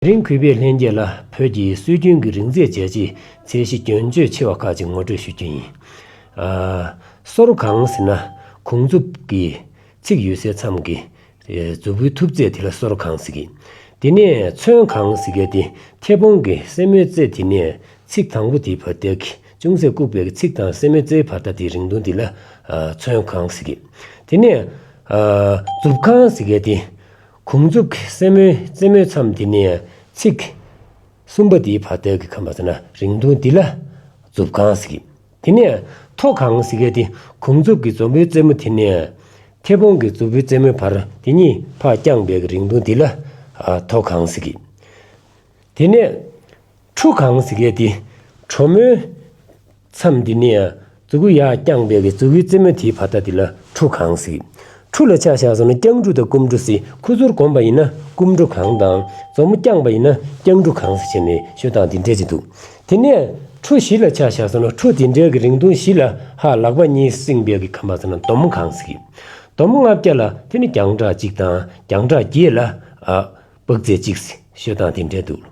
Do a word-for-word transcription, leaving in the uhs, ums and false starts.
དེ་རིང་གུས་པས་ལྷན་རྒྱས་ལ་བོད་ཀྱི་སྲོལ་རྒྱུན་གྱི་རིག་རྫས་བྱས་རྗེས་ཚད་གཞི་སྐྱོན་བརྗོད་ཆེ་བ་ཁག་ཅིག་ངོ་སྤྲོད་ཞུ་རྒྱུ་ཡིན། ཨ། སོར་གང་ཟེར་ན་གོང་མཛུབ་ཀྱི་ཚིགས་ཡོད་སའི་མཚམས་ཀྱི་མཛུབ་གུའི་ཐུབ་ཚད་དེ་ལ་སོར་གང་ཟེར་གི། དེ་ནས་ཚོན་གང་ཟེར་གི་དེ་མཐེ་བོང་གི་སེན་མོའི་རྩེ་དེ་ནས་ཚིགས་དང་པོ་དེའི་བར་དེ་གི་ཅུང་ཟད་ལྐུགས་པའི་ཚིགས་དང་སེན་མོའི་རྩེའི་བར་ད་དེའི་རིང་ཐུང་དེ་ལ་ཚོན་གང་ཟེར་གི། དེ་ནས་མཛུབ་གང་ཟེར་གི་དེ། གོང་མཛུབ་ཀྱི་སེན་མོའི་རྩེ་མོའི་མཚམས་དེ་ནས་ཚིགས་གསུམ་པ་དེའི་བར་དེ་གི་ཁམས་པ་ཟེར་ན་རིང་ཐུང་དེ་ལ་མཛུབ་གང་ཟེར་གི། དེ་ནས་མཐོ་གང་ཟེར་གི་དེ་གོང་མཛུབ་ཀྱི་མཛུབ་མོའི་རྩེ་མོ་དེ་ནས་མཐེ་བོང་གི་མཛུབ་མོའི་རྩེ་མོའི་བར་དེ་གཉིས་ཕར་བརྐྱངས་པའི་གི་རིང་ཐུང་དེ་ལ་མཐོ་གང་ཟེར་གི། དེ་ནས་ཁྲུ་གང་ཟེར་གི་དེ་གྲོ་མོའི་མཚམས་འདི་ནས་མཛུ་གུ་ཡར་བརྐྱངས་པའི་གི་མཛུ་གུའི་རྩེ་མོ་དེའི་བར་ཐག་འདི་ལ་ཁྲུ་གང་ཟེར། ཁྲུ་ལ་ཆ་བཞག་སོང་ན་རྐྱང་ཁྲུ་དང་སྐུམ་ཁྲུ་ཟེར། ཁུ་ཚུར་གོམ་པ་ཡིན་ན་སྐུམ་ཁྲུ་གང་དང་མཛུབ་མོ་བརྐྱངས་པ་ཡིན་ན་རྐྱང་ཁྲུ་གང་ཟེར་བྱས་ནས་ཤོད་སྟངས་འདི་འདྲས་ཅིག་འདུག། དེ་ནས་ཁྲུ་བཞི་ལ་ཆ་བཞག་སོང་ན་ཁྲུ་འདི་འདྲའི་གི་རིང་ཐུང་བཞི་ལ་ཧ་ལག་པ་གཉིས་བསྲིངས་པའི་གི་ཁམས་པ་ཟེར་ན་འདོམ་གང་ཟེར། འདོམ་ལྔ་བརྒྱ་ལ་དེ་ནི་རྒྱང་གྲགས་གཅིག་དང་རྒྱང་གྲགས་བརྒྱད་ལ་ཨ་དཔག་ཚད་གཅིག་ཟེར་ཤོད་སྟངས་འདི་འདྲས་འདུག།